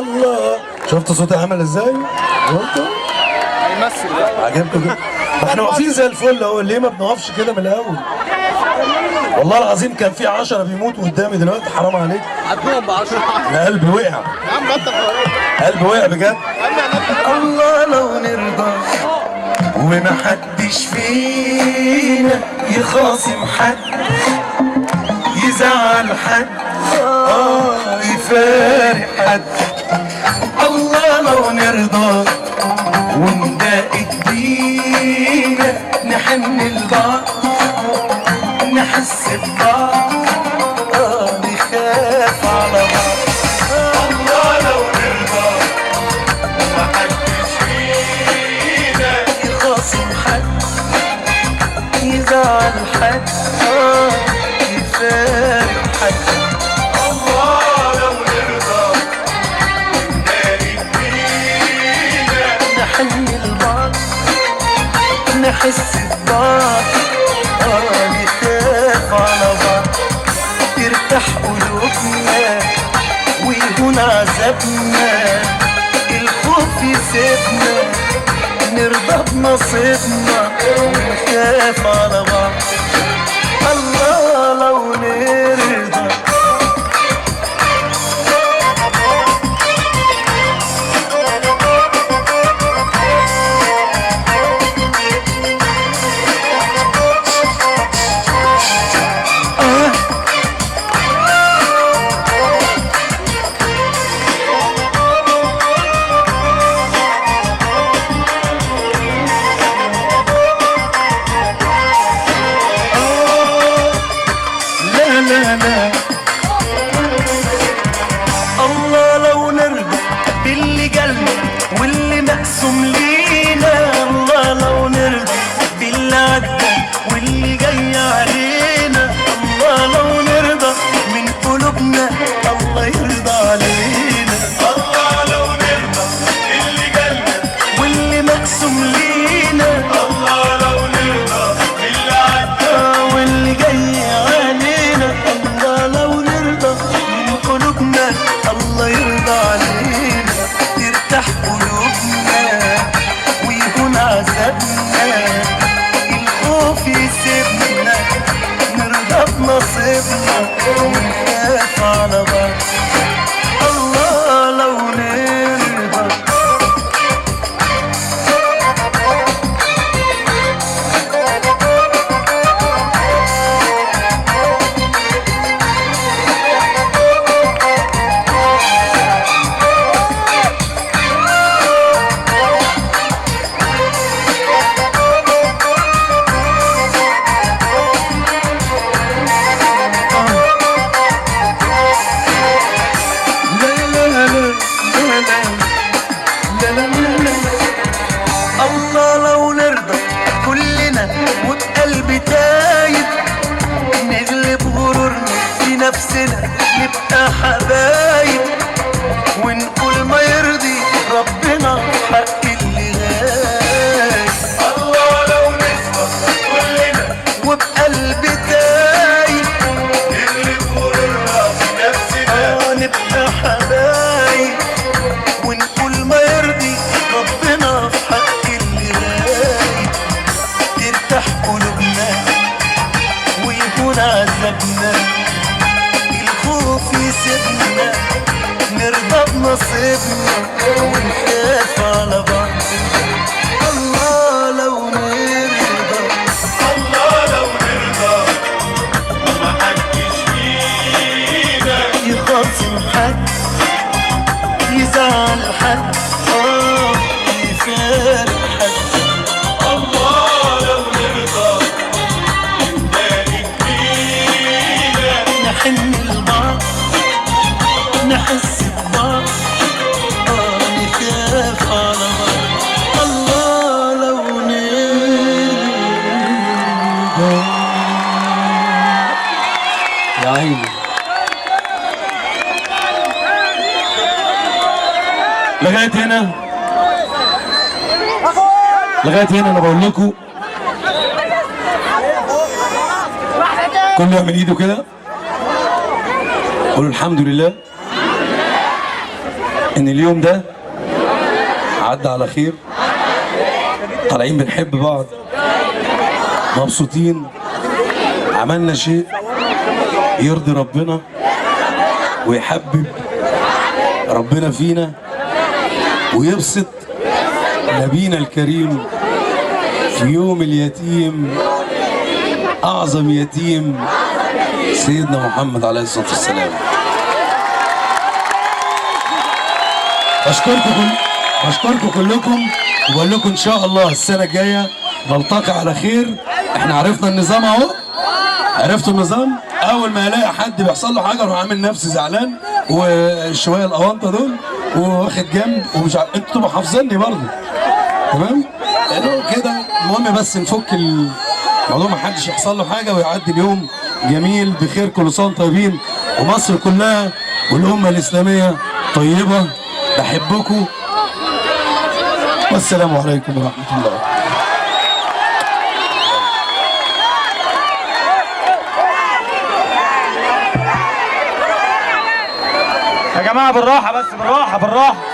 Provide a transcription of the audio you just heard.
الله. شفتوا صوتي عامل ازاي؟ شفتوا؟ عجبكم كده؟ ما احنا واقفين زي الفل اهو، ليه ما بنقفش كده من الاول؟ والله العظيم كان في 10 بيموتوا قدامي دلوقتي، حرام عليك. عدوهم ب 10. انا قلبي وقع، يا عم بطل. قلبي وقع بجد. الله لو نرضى ومحدش فينا يخاصم حد، يزعل حد، يفارق حد. الله لو نرضى ونضايق بينا، نحن لبعض، نحس ببعض، نخاف على بعض. الله لو نرضى ومحدش فينا يخاصم حد، يزعل حد، يفارق حد. الله لو نرضى ونضايق بينا، نحن لبعض، نحس ببعض، نخاف على بعض. ترتاح قلوبنا ويهون عذابنا، الخوف يسيبنا، نرضى بنصيبنا ونخاف على بعض. الله لو نرضى. لا لا لا. الله لو نرضى باللي جالنا واللي مقسوم لينا. الله لو نرضى باللي عدى واللي جاي علينا. الله لو نرضى من قلوبنا، الله يرضى علينا. الله لو نرضى اللي جالنا واللي مقسوم لينا، الله لو نرضى اللي عدى واللي جاي علينا. الله لو نرضى من قلوبنا، الله يرضى علينا. ترتاح قلوبنا ويهون عذابنا، الخوف يسيبنا، نرضى بنصيبنا ونخاف على بعض. الله لو نرضى. لا لا لا لا لا لا لا لا. الله لو نرضى كلنا وبقلب تايب، نغلب غرورنا في نفسنا، نبقى حبايب، ونقول ما يرضي ربنا حق اللي غايب. الله لو نصبر كلنا وبقلب تايب، نغلب غرورنا في نفسنا، نبقى حبايب، ونقول ما يرضي ربنا في حق اللي غايب. ترتاح قلوبنا ويهون عذابنا، الخوف يسيبنا، نرضى بنصيبنا ونخاف على بعض. الله لو نرضى. الله لو نرضى ومحدش فينا يخاصم حد، يزعل حد، يفارق حد. الله لو نرضى ونضايق بينا، نحن لبعض، نحس ببعض، نخاف على بعض. الله لو نرضى. يا عيني. لغاية هنا، لغاية هنا أنا بقول لكم كله يعمل إيده كده، قولوا الحمد لله. ان اليوم ده عدى على خير، طالعين بنحب بعض، مبسوطين، عملنا شيء يرضي ربنا ويحبب ربنا فينا ويبسط نبينا الكريم في يوم اليتيم، أعظم يتيم سيدنا محمد عليه الصلاة والسلام. بشكركم كلكم وبقول لكم إن شاء الله السنة الجاية نلتقي على خير. إحنا عرفنا النظام أهو، عرفتوا النظام؟ أول ما ألاقي حد بيحصل له حاجة أروح عامل نفسي زعلان وشوية الأونطة دول وواخد جنب ومش عارف، أنتوا تبقوا حافظيني برضه، تمام؟ كده المهم بس نفك الموضوع، ما حدش يحصل له حاجة ويعدي اليوم جميل بخير. كل سنة طيبين، ومصر كلها والأمة الإسلامية طيبة. بحبكم، والسلام عليكم ورحمة الله. يا جماعة بالراحة، بس بالراحة بالراحة.